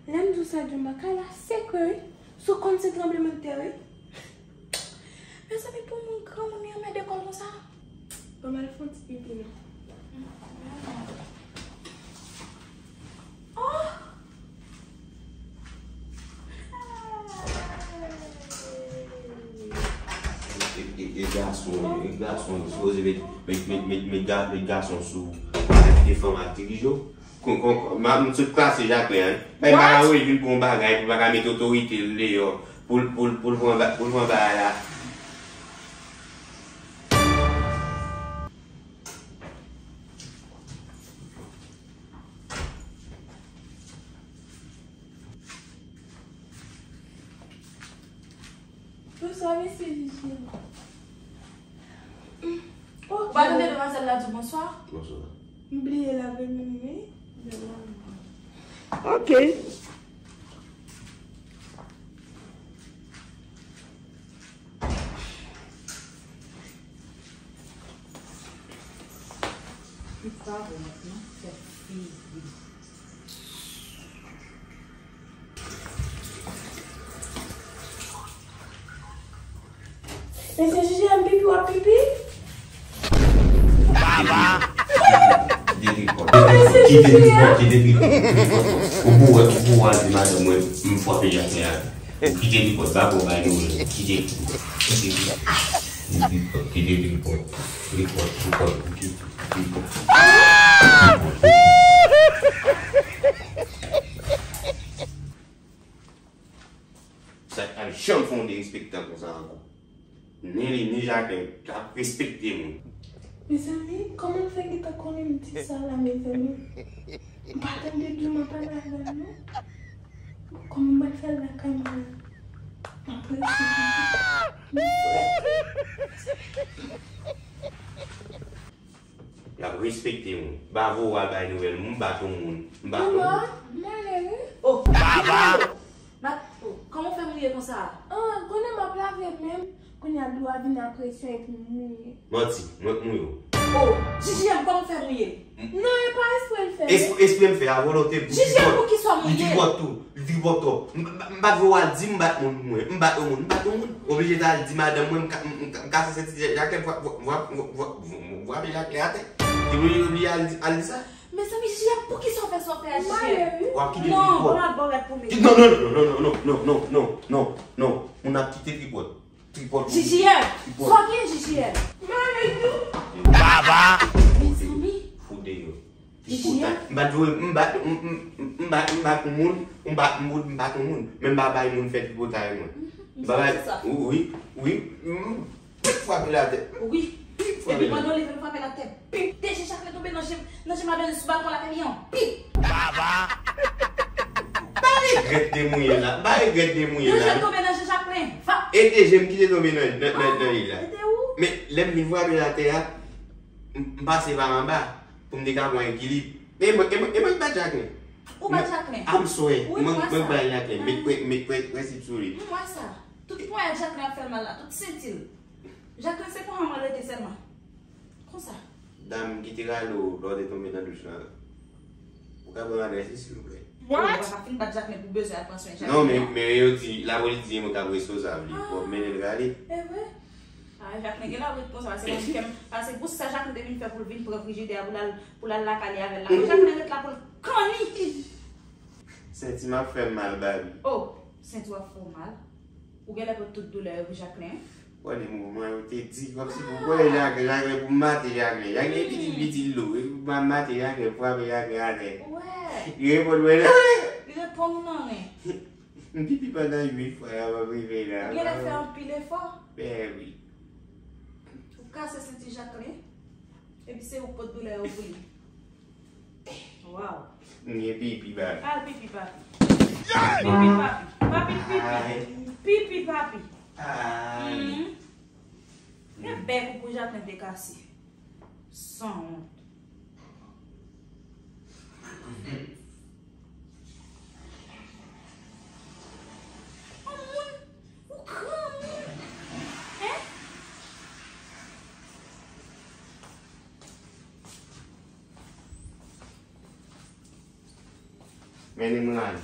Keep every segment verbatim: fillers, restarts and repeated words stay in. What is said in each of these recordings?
Lè m di w sa, Djoumba, kay la seke wi. Sou konn se tranblemanntè wi. Mezanmi, pou moun granmoun li anmède kò l konsa. Ban m al fè yon ti pipi non. Oh! E, e, e gason, e gason, sipoze met, met, met, met, met ga-, met gason sou, pa kite fanm ak dirije w. Kon, kon, kon, m ap, m sot klase Jacqueline, hein. Bay pa What? Wè vin pou yon bagay, pou pa ka met otorite l deyò, pou l, pou l, pou l pran ba-, pou l pran bagay la. Bonswa, mesye Jiji. Oh, ou pa tande demwazèl la di bonswa? Bonswa. M bliye lave men m, wi. Ok. Li pa bon non, tèt fizi. Mesye Jiji, m pipi, w ap pipi? Baba! Kite tripòt. Kite tripòt, kite tripòt, kite tripòt. Ou pou wè, ou pou wè, di madanm mwen, m frape Jacqueline atè. Kite tripòt, pa pou bay nouvèl. Kite tripòt. Kite tripòt. Kite tripòt. Tripòt, tripòt, kite tripòt. Sa pa janm fè yon derespektan konsa ankò. Ni li, ni Jacqueline, t ap respekte moun. Mezanmi, kòman l fè gentan konnen m di sa la, mezanmi? M pa tande Djouma pale avè l non. Kòman m pral fè l lakay mwen la? M ap rete. M frèt. Y ap respekte moun. M pa voye w al bay nouvèl moun, m bat yon moun. M bat yon moun. Mama, m ale wi. Oh, baba! Mat, oh, kòman w fè mouye konsa? Ah, konnen m ap lave men m, kounye a dlo a vin ak presyon epi m mouye. Manti, mwen k mouye w. Oh, Jiji M, kòman w fè mouye? Non, e pa espre l fè. Espre, espre m fè, a volonte, pou Jiji M, pou kisa w mouye? Li tripòt tou. Li tripòt twòp. M, m, m pa t voye w al di m bat moun mwen. M bat yon moun. M bat yon moun. Oblije t al di madanm mwen m ka, m, m, m kase senti Jacqueline, vwa, vwa, vwa, vwa, vwa, vwa, vwa, vwa, Jacqueline atè. Li oblije, oblije al di, al di sa. Mezanmi, Jiji M, poukisa w fè sa w fè a, Jiji M? W ap kite tripòt. Non, ban m al bò rèd pou mete. Non, non, non. Moun ap kite tripòt. Tripòt. Jiji M. Tripòt. Sa w gen, Jiji M? Baba! Mezanmi. Fout deyò. Jiji M. M pa t voye, m pa t, m, m, m, m pa t, m pa t yon moun, m pa t yon moun, m pa t yon moun. Men m pa bay moun fè tripotay mwen. M pa bay, wi, wi, m, pip frape l atè. Wi. Pip frape l atè. Epi pandan w leve l frape l atè, pip, deje Jacqueline tonbe nan je, nan je madanm sou balkon la fè li an pip. Baba! M pa regrèt de mouye la, m pa regrèt de mouye la. Deje tonbe nan je Jacqueline, vap. E deje m ki te tonbe nan, nan, nan, nan li la. Ah, se te ou? Men lè m vin frape l atè a, m, m pase pa anba. Pou m te ka pran ekilib. E mwen, e mwen, e mwen k bat Jacqueline. Ou bat Jacqueline? I'm sorry. Wi, mwen, mwen k bat Jacqueline. Met, met, met prensip sou li. M wè sa. Tout ponyèt Jacqueline ap fè l mal la, tout senti l. Jacqueline, se konsa mwen rete sèlman. Konsa. Dam ki te rale w lè w te tonbe nan douch lan. Ou ka ban m adrès li, silvouplè? What? Ou pa ka fin bat Jacqueline pou bezwen al pran swen Jacqueline. Non, men, men yo di, lapolis di se mwen k ap responsav li. W ap mennen l rale. E vre? Ah, Jacqueline gen lè ap ret konsa, paske mwen menm, paske pou sa Jacqueline te vin fè pou l vin pran frijidè a pou l al, pou l al lakay li avè l la. Jacqueline ret la pou l kanni. Senti m ap fè m mal, Barbie. Oh, senti w ap fè w mal? Ou genlè pran tout doulè yo pou Jacqueline? Wè de mouvman yo te di, kòmsi pou wè Jacqueline, Jacqueline pou mate Jacqueline. Jacqueline pitit, pitit lou, e pou mate Jacqueline, frape Jacqueline atè. Wè. Li reponn mwen nan ren. Li reponn ou nan ren. M pipi pandan uit fwa, y ap rive la. Ou genlè fè anpil efò. Ben wi. Ou kase senti Jacqueline, epi se ou k pot doulè yo pou li. Waw. M gen pipi, papi. Al pipi, papi. Pipi, papi. Papi, pipi. Ay. Pipi, papi. Ay. Mhm. Men bèk ou pou Jacqueline te kase. Sanwont. Yon moun, ou granmoun, hein? Mennen m rale.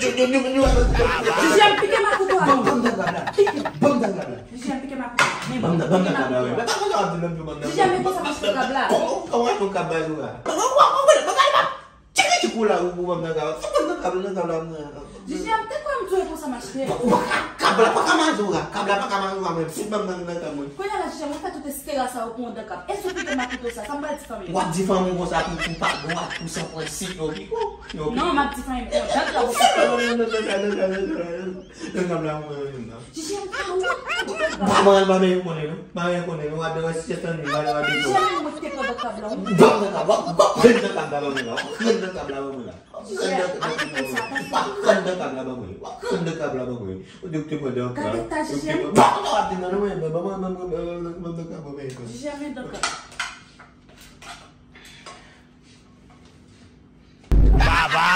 Jiji, m pike makouto a. Ban m dan krab la. Pike. Ban m dan krab la. Jiji, m pike makouto a. Men ban m dan krab la. Jiji, men konsa m achte krab la. Kòman, kòman w achte yon krab bay Zora? Tcheke tcheke w la ou pou ban m nan kaba. Fè ban m nan kaba, nan kaba la mwen. Jiji, m te kwè m tou e konsa m achte. Ou pa ka kaba la, pa ka Mazora. Kaba la pa ka Mazora mwen. Fout ban m nan nan kaba mwen. Kounye a la, Jiji, mwen fè tout estera sa yo pou yon dan kab. Èske w pike makouto sa? Sa m pral di fanmi m. W ap di fanmi w konsa pou, pou pa dwat, pou san prensip yo piko. Yo piko. Non, m ap di fanmi m pou yon dan kab. Nan kaba la mwen menm nan. Jiji, m pa wont. Pa ban l, pa ban l konnen non. Pa ban l konnen non. W ap dwe wè si se tann li, w ap dwe wè de. Jiji, men mwen ki te pran dan kab la. Ban m nan kaba, w ap pran dan kaba ban mwen la. W ap pran dan kaba ban mwen la. Jiji, ap kite sa, atann. W ap pran dan kaba ban mwen. W ap pran dan kaba ban mwen. Ou di w te pran dan kaba. Gade ta Jiji. Ban m nan kaba ban mwen. Jiji, men dan kaba. Baba.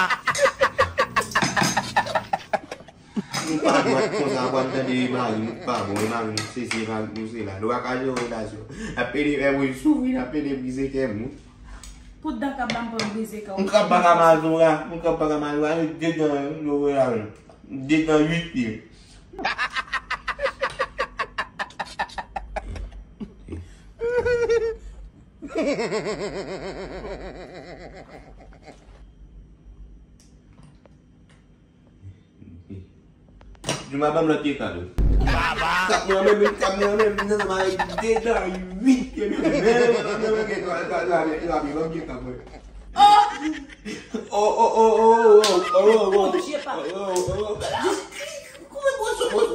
M pa dwat konsa, w ap tande mari m pa bon, e mari m sesi, e mari m sela. Nou pa ka jere relasyon. N ap pede fè moun soufri, n ap pede brize kè moun. Pou dan kab la m pran brize kè w. M krab pa ka Mazora, m krab pa ka Mazora, de dan yo real. De dan uit pye. Juma ban m lòt pye kado. Kap mwen menm, kap mwen menm, nan ma dedan uit pye menm. Oh! Oh, oh, oh, oh, oh, oh, oh, oh. Touche pa. Oh, oh, oh. Koupe pwoso, pwoso.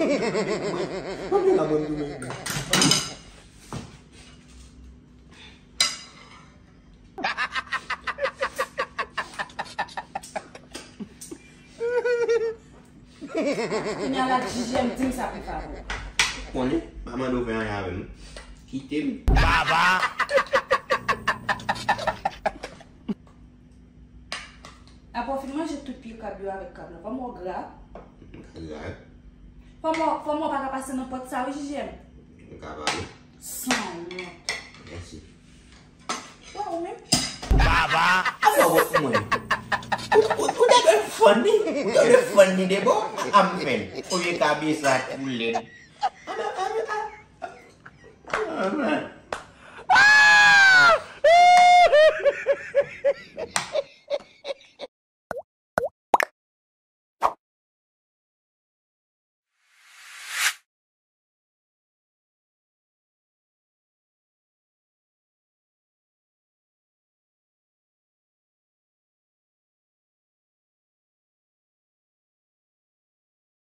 Mwen, mwen, mwen, mwen, mwen. Kounye a la, J J M di m sa pou favè. Konnen, pa mande w fè anyen avè m. Kite m. Baba! Apre w fin manje tout pye krab yo avèk krab la, pa mò gra. Gra. Pa mò, pa mò pa ka pase nan pòt sa wi, J J M. M ka pale. Sanwont. Mèsi. Wè ou menm. Baba! Apa wè mwen? Ou, ou, ou te dwe funny. Ou te dwe funny de bon. Amèn. Olye kabe sa kou lèd. Amèn, amèn, amèn.